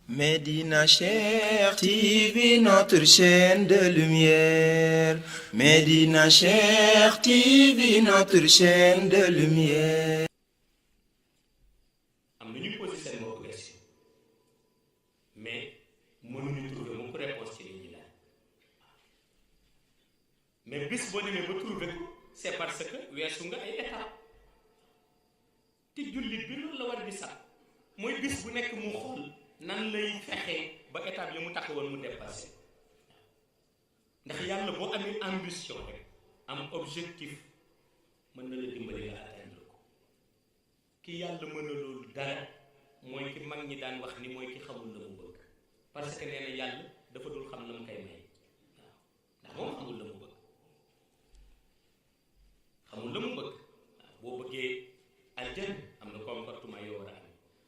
Médina Cheikh TV, notre chaîne de lumière. Médina Cheikh TV, notre chaîne de lumière. am na ñu posé seen bopp question mais mënuñu trouver moom ko réponse ci li ñuy laaj mais bis boo demee ba trouver ko c'est parce que weesu nga ay étape te jullit bi loolu la war di sax mooy bis bu nekk mu xool nan lay fexee ba étape yi mu taxawoon mu dépassé ndax yàlla boo amee ambition rek am objectif mën na la dimbali nga atteindre ko ki yàlla mën a loolu dara mooy ki mag ñi daan wax ni mooy ki xamul la mu bëgg parce que nee na yàlla dafa dul xam la mu koy may waaw ndax moom xamul la mu bëgg xamul la mu bëgg waaw boo bëggee aljan am na comportement yoo war a am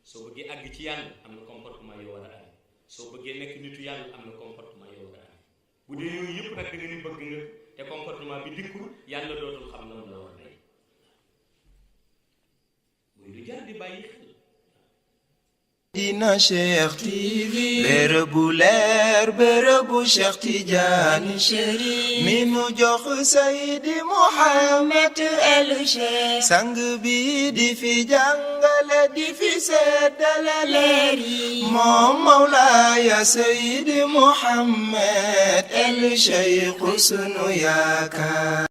soo bëggee àgg ci yàlla am na comportement yoo war a am soo bëggee nekk nitu yàlla am na comportement yoo war a am bu dee yooyu yëpp nag da nga ni bëgg nga te comportement bi dikkul yàlla dootul xam la mu la war may muy lu jar di bàyyi xel. Médina Cheikh TV, bërëbu leer bërëbu Cheikh Tidiane Chérif mi nu jox Seydi Mouhamed El Cheikh sang bi di fi jàngale di fi seddale leer yi moom Mawlaaya Seydi Mouhamed El Cheikh sunu yaakaar.